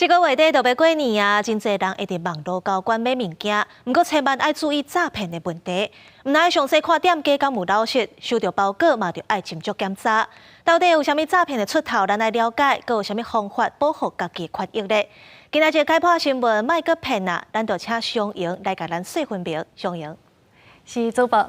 這個月底就欲過年啊，真濟人會佇網路交關買物件，毋過千萬愛注意詐騙的問題。毋但愛詳細看店家敢有老實，收著包裹嘛著愛斟酌檢查。到底有啥物詐騙的出頭，咱愛了解，閣有啥物方法保護家己的權益咧？今仔日解破新聞，莫閣騙啊！咱就請雙瑩來共咱說分明。雙瑩。是主播，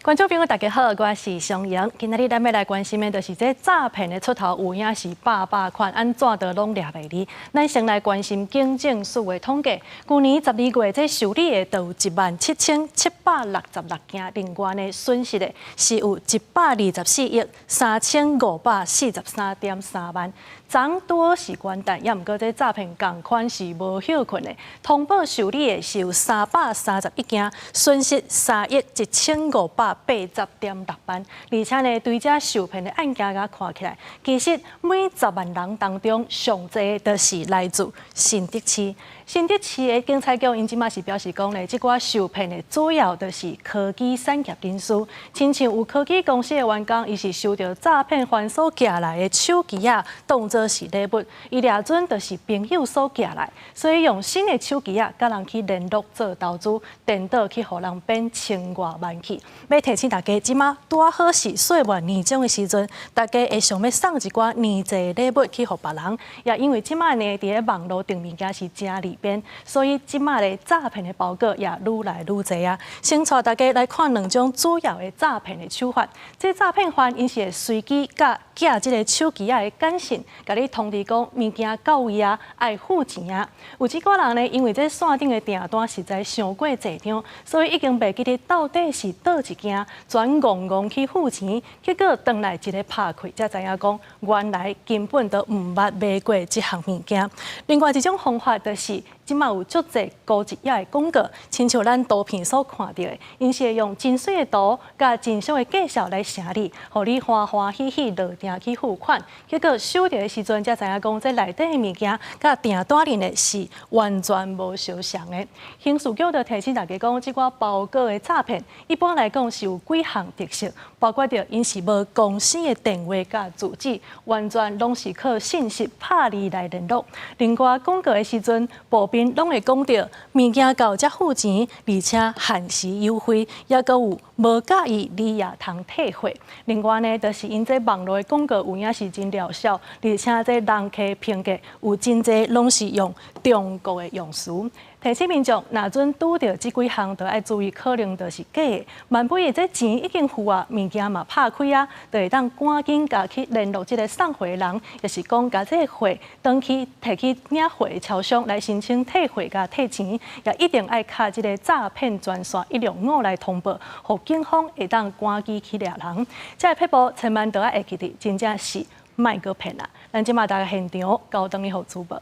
觀眾朋友大家好，我是雙瑩。今仔日咱欲來關心的，就是這詐騙的出頭有影是百百款，按怎都攏掠袂離。咱先來關心警政署的統計，舊年12月這受理的就有17,766件，另外呢損失的是有124億3543.3萬。昨拄是元旦，也毋過這詐騙仝款是無歇睏的。通報受理的是有331件，損失3億1580.6萬。而且呢，對這受騙的案件共看起來，其實每10萬人當中上濟就是來自新竹市。新竹市的警察局𪜶這馬是表示講咧，這寡受騙的主要就是科技產業人士，親像有科技公司的員工，伊是收著詐騙犯所寄來的手機仔，當做是禮物，伊掠準就是朋友所寄來，所以用新的手機仔，共人去聯絡做投資，顛倒去予人騙千外萬去。欲提醒大家，這馬拄好是歲末年終的時陣，大家會想欲送一寡年節禮物去予別人，也因為這馬呢，佇咧網路訂物件是誠利便，所以這馬的詐騙的包裹也愈來愈濟啊。先帶大家來看兩種主要的詐騙的手法。這詐騙犯𪜶是會隨機佮寄這个手機仔的簡訊，共你通知講物件到位啊，愛付錢啊。有這寡人呢，因為這線頂的訂單實在傷過濟張，所以已經袂記得到底是佗一件，全戇戇去付錢，結果轉來一个拍開，才知影講原來根本都毋捌買過這項物件。另外一種方法就是，這馬有足濟高質的廣告，親像咱圖片所看著的，𪜶是會用真媠的圖佮真俗的介紹來晟你，予你歡歡喜喜落訂去付款。結果收著的時陣，才知影講這內底的物件佮訂單裡的是完全無相像的。刑事局就提醒大家講，這寡包裹的詐騙，一般來講是有幾項特色，包括著𪜶是無公司的電話佮住址，完全攏是靠信息拍字來聯絡。另外廣告的時陣，部分攏會講著物件到才付錢，而且限時優惠，抑閣有無佮意你也通退貨。另外呢，就是𪜶這網路的廣告有影是真療效，而且這人客評價有真濟攏是用中國的用詞。提醒民眾，若準拄著這幾項，就愛注意，可能就是假的。萬不一這錢已經付啊，物件嘛拍開啊，就會當趕緊共去聯絡這个送貨的人，抑是講共這个貨轉去提去領貨的超商來申請退貨佮退錢，也一定愛敲這个詐騙專線165來通報，予警方會當趕緊去掠人。這个撇步千萬著愛會記得，真正是莫閣騙啦！咱這馬逐家現場交轉去予主播。